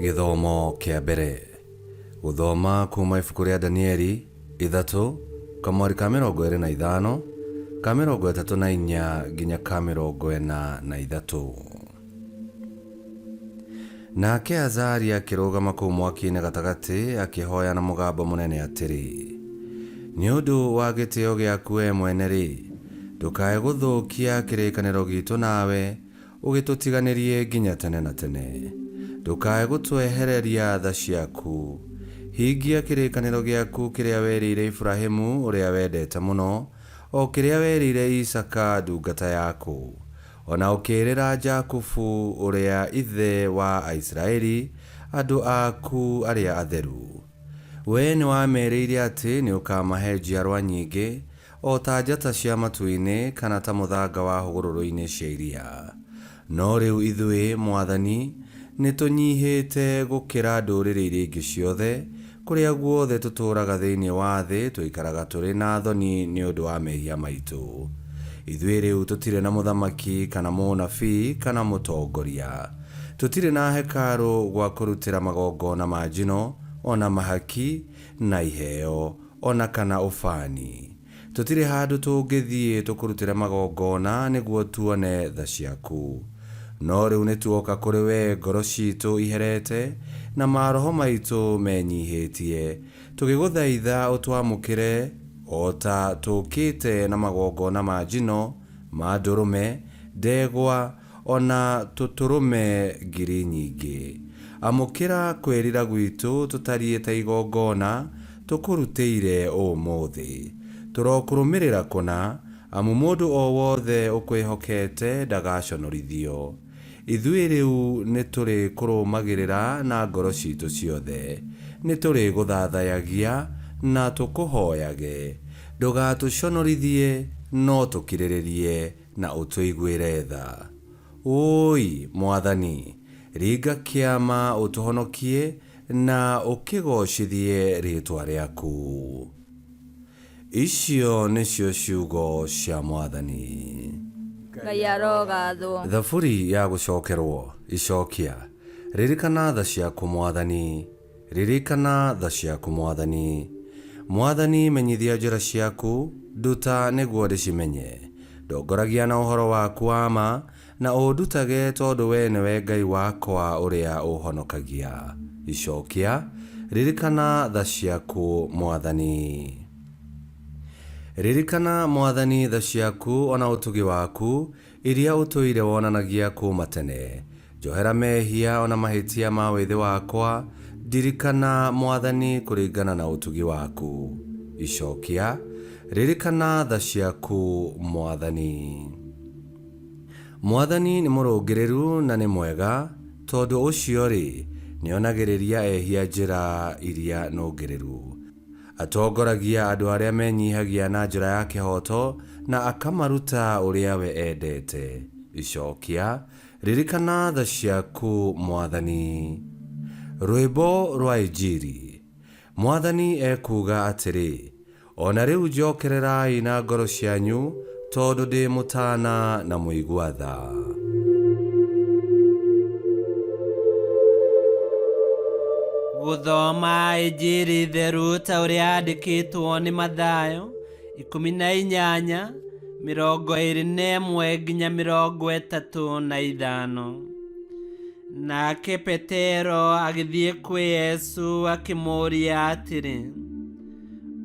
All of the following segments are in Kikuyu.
Gĩthomo kĩa mbere. Gũthoma kuma ibuku rĩa Danieli 3, kamwari ka 25, ka 34 nginya ka 43. Nake Azaria akĩrũgama kũu mwaki-inĩ gatagatĩ akĩhoya na mũgambo mũnene atĩrĩ, Nĩ ũndũ wa gĩtĩo gĩaku wee mwene-rĩ, ndũkae gũthũkia kĩrĩkanĩro giitũ nawe, ũgĩtũtiganĩrie nginya tene na tene. Ndũkae gũtwehereria tha ciaku. Hingia kĩrĩkanĩro gĩaku kĩrĩa werĩire Iburahĩmu ũrĩa wendete mũno, o kĩrĩa werĩire Isaaka ndungata yaku. O na ũkĩĩrĩra Jakubu ũrĩa ithe wa Aisiraeli, andũ aku arĩa atheru. Wee nĩwamerĩire atĩ nĩũkamahe njiarwa nyingĩ, o ta njata cia matu-inĩ kana ta mũthanga wa hũgũrũrũ-inĩ cia iria. No rĩu ithuĩ, Mwathani, nĩtũnyiihĩte gũkĩra ndũrĩrĩ iria ingĩ ciothe, kũrĩa guothe tũtũũraga thĩinĩ wa thĩ tũikaraga tũrĩ na thoni nĩ ũndũ wa mehia maitũ. Ithuĩ rĩu tũtirĩ na mũthamaki kana mũnabii kana mũtongoria. Tũtirĩ na hekarũ gwa kũrutĩra magongona ma njino, o na mahaki, na iheo, o na kana ũbani. Tũtirĩ handũ tũngĩthiĩ tũkũrutĩre magongona nĩguo tuone tha ciaku. No rĩu nĩtuoka kũrĩ wee ngoro ciitũ iherete, na maroho maitũ menyiihĩtie, tũgĩgũthaitha ũtwamũkĩre o ta tũũkĩte na magongona ma njino, ma ndũrũme, ndegwa, o na tũtũrũme ngiri nyingĩ. Amũkĩra kwĩrira gwitũ tũtariĩ ta igongona tũkũrutĩire ũmũthĩ. Tũrokũrũmĩrĩra kũna, amu mũndũ o wothe ũkwĩhokete ndagaconorithio. Ithuĩ rĩu nĩtũrĩkũrũmagĩrĩra na ngoro ciitũ ciothe, nĩtũrĩgũthathayagia na tũkũhoyage. Ndũgatũconorithie, no tũkirĩrĩrie na ũtũiguĩre tha. Ũũi, Mwathani, ringa kĩama ũtũhonokie na ũkĩgoocithie rĩĩtwa rĩaku. Icio nĩcio ciugo cia Mwathani. Ngai arogathwo. Thaburi ya gũcokerwo. Icokia. Ririkana tha ciaku Mwathani. Ririkana tha ciaku Mwathani. Mwathani menyithia njĩra ciaku, nduta nĩguo ndĩcimenye. Ndongoragia na ũhoro waku wa ma, na ũndutage tondũ wee nĩwe Ngai wakwa ũrĩa ũũhonokagia. Icokia. Ririkana tha ciaku Mwathani. Ririkana, Mwathani, tha ciaku o na ũtugi waku, iria ũtũire wonanagia kuuma tene. Njohera mehia o na mahĩtia ma wĩthĩ wakwa, ndirikana, Mwathani, kũringana na ũtugi waku. Icokia. Ririkana tha ciaku, Mwathani. Mwathani nĩ mũrũngĩrĩru na nĩ mwega, tondũ ũcio-rĩ, nĩonagĩrĩria ehia njĩra iria nũngĩrĩru. Atongoragia andũ arĩa menyihagia na njĩra ya kĩhooto, na akamaruta ũrĩa we endete. Icokia, Ririkana tha ciaku, Mwathani. Rwĩmbo rwa Injiri. Mwathani ekuuga atĩrĩ, O na rĩu njokererai na ngoro cianyu, tondũ ndĩ mũtaana na mũigua tha. Gũthoma Injiri theru ta ũrĩa yandĩkĩtwo nĩ Mathayo 18, 21 nginya 35. Nake Petero agĩthiĩ kwĩ Yesu akĩmũũria atĩrĩ,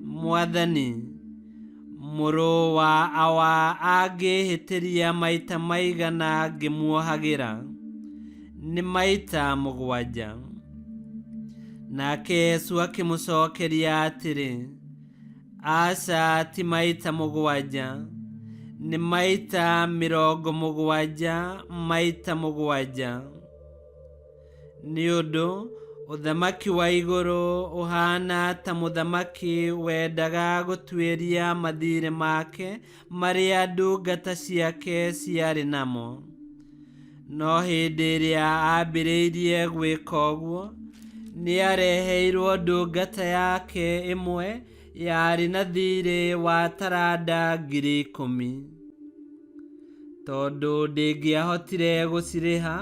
Mwathani, mũrũ wa awa angĩĩhĩtĩria maita maigana ngĩmuohagĩra? Nĩ maita mũgwanja. Nake Yesu akĩmũcokeria atĩrĩ, Aca, ti maita mũgwanja, nĩ maita 70 maita mũgwanja. Nĩ ũndũ ũthamaki wa igũrũ ũhaana ta mũthamaki wendaga gũtuĩria mathiirĩ make marĩa ndungata ciake ciarĩ namo. No hĩndĩ ĩrĩa aambĩrĩirie gwĩka ũguo, nĩareheirwo ndungata yake ĩmwe yarĩ na thiirĩ wa taranda 10,000. Tondũ ndĩngĩahotire gũcirĩha,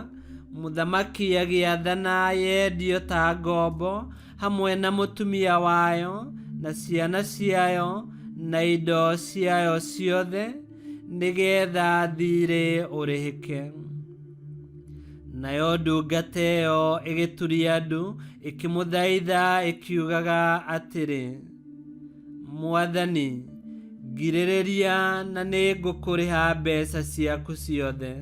Mũthamaki agĩathana yendio ta ngombo hamwe na mũtumia wayo na ciana ciayo na indo ciayo ciothe, nĩgeetha thiirĩ ũrĩhĩke. Nayo ndungata ĩyo ĩgĩturia ndu ĩkĩmũthaitha ĩkiugaga atĩrĩ, Mwathani, ngirĩrĩria na nĩngũkũrĩha mbeca ciaku ciothe.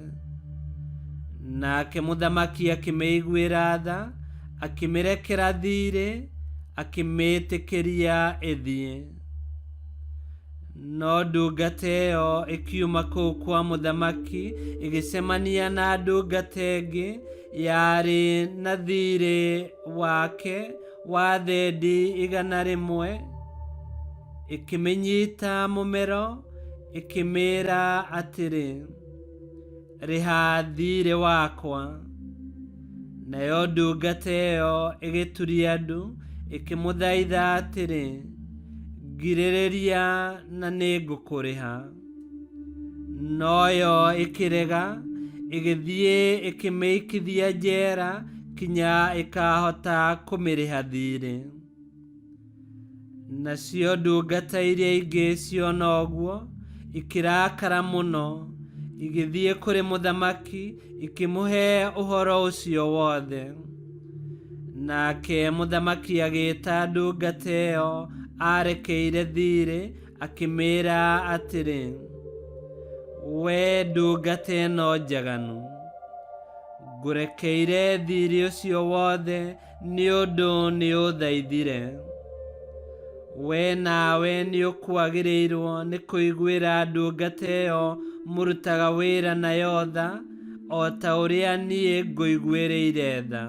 Nake mũthamaki akĩmĩiguĩra tha, akĩmĩrekera thiirĩ, akĩmĩĩtĩkĩria ĩthiĩ. No ndungata ĩyo ĩkiuma kũu kwa mũthamaki ĩgĩcemania na ndungata ĩngĩ yarĩ na thiirĩ wake wa thendi 100, ĩkĩmĩnyita mũmero, ĩkĩmĩĩra atĩrĩ, rĩha thiirĩ wakwa. Nayo ndungata ĩyo ĩgĩturia ndu ĩkĩmũthaitha atĩrĩ, ngirĩrĩria na nĩngũkũrĩha. Noyo ĩkĩrega, ĩgĩthiĩ ĩkĩmĩikithia njera kinya ĩkahota kũmĩrĩha thiirĩ. Nacio ndungata iria ingĩ ciona ũguo, ikĩrakara mũno, igĩthiĩ kũrĩ mũthamaki ikĩmũhe ũhoro ũcio wothe. Nake mũthamaki agĩĩta ndungata ĩyo arekeire thiirĩ, akĩmĩĩra atĩrĩ, we ndungata ĩno njaganu, ngũrekeire thiirĩ ũcio wothe nĩ ũndũ nĩũthaithire. We nawe nĩũkwagĩrĩirwo nĩ kũiguĩra ndungata ĩyo mũrutaga wĩra nayo tha, o ta ũrĩa niĩ ngũiguĩrĩire tha.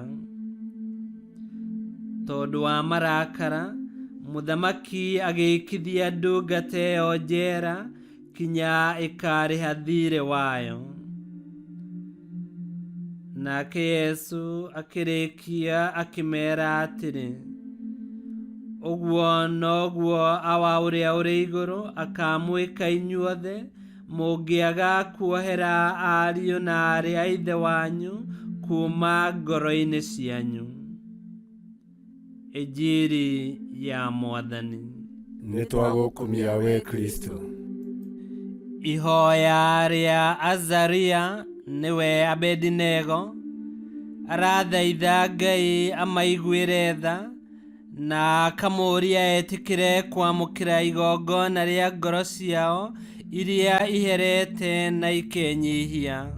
Tondũ wa marakara, mũthamaki agĩikithia ndungata ĩyo njera kinya ĩkarĩha thiirĩ wayo. Nake Yesu akĩrĩkia akĩmeera atĩrĩ, ũguo noguo Awa ũrĩa ũrĩ igũrũ akamwĩka inyuothe mũngĩaga kuohera ariũ na aarĩ a ithe wanyu kuuma ngoro-inĩ cianyu. Injiri ya Mwathani. Nĩtwagũkumia we Kristo. Ihoya rĩa Azaria nĩwe Abedinego arathaitha Ngai amaiguĩre tha na akamũũria etĩkĩre kwamũkĩra igongona rĩa ngoro ciao iria iherete na ikenyihia,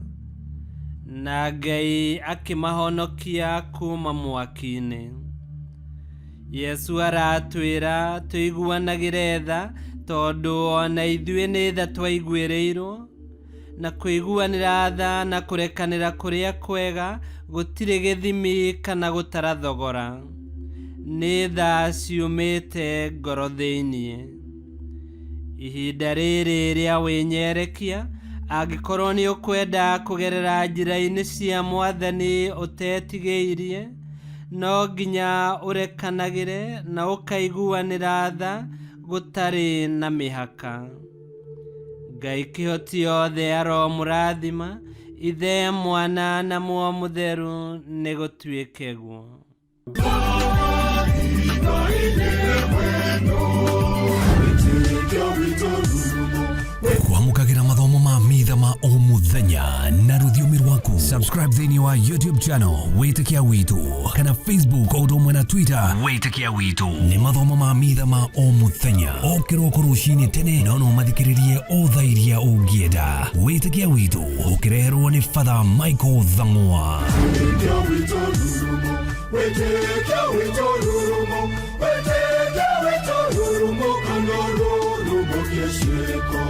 na Ngai akĩmahonokia kuma mwaki-inĩ. Yesu aratwĩra tũiguanagĩre tha tondũ ona ithuĩ nĩ tha twaiguĩrĩirwo, na kũiguanĩra tha na kũrekanĩra kũrĩa kwega gũtirĩ gĩthimi kana gũtara thogora. Nĩ tha ciumĩte ngoro thĩinĩ. Ihinda rĩrĩ rĩa wĩnyerekia, angĩkorwo nĩ ũkwenda kũgerera njĩra-inĩ cia Mwathani ũtetigĩirie, no nginya ũrekanagĩre na ũkaiguanĩra tha gũtarĩ na mĩhaka. Ngai kĩhoti othe aromũrathima, Ithe, Mwana na Muoyo Mũtheru, nĩ gũtuĩke guo. Kwamũkagĩra mathomo ma mitha ma o mũthenya na rũthiomi rwaku. Subscribe thĩinĩ wa YouTube channel Wĩtĩkia Witũ kana Facebook o ũndũ ũmwe na Twitter Wĩtĩkia Witũ. Nĩ mathomo ma mitha ma o mũthenya o kĩroko rũcinĩ tene, no no mathikĩrĩrie o thaa iria ũngĩenda. Wĩtĩkia Witũ ũkĩreherwo nĩ Father Michael Thang'wa. Wĩtĩkia witũ rurumo, wĩtĩkia witũ rurumo, kana rurumo kĩciĩko.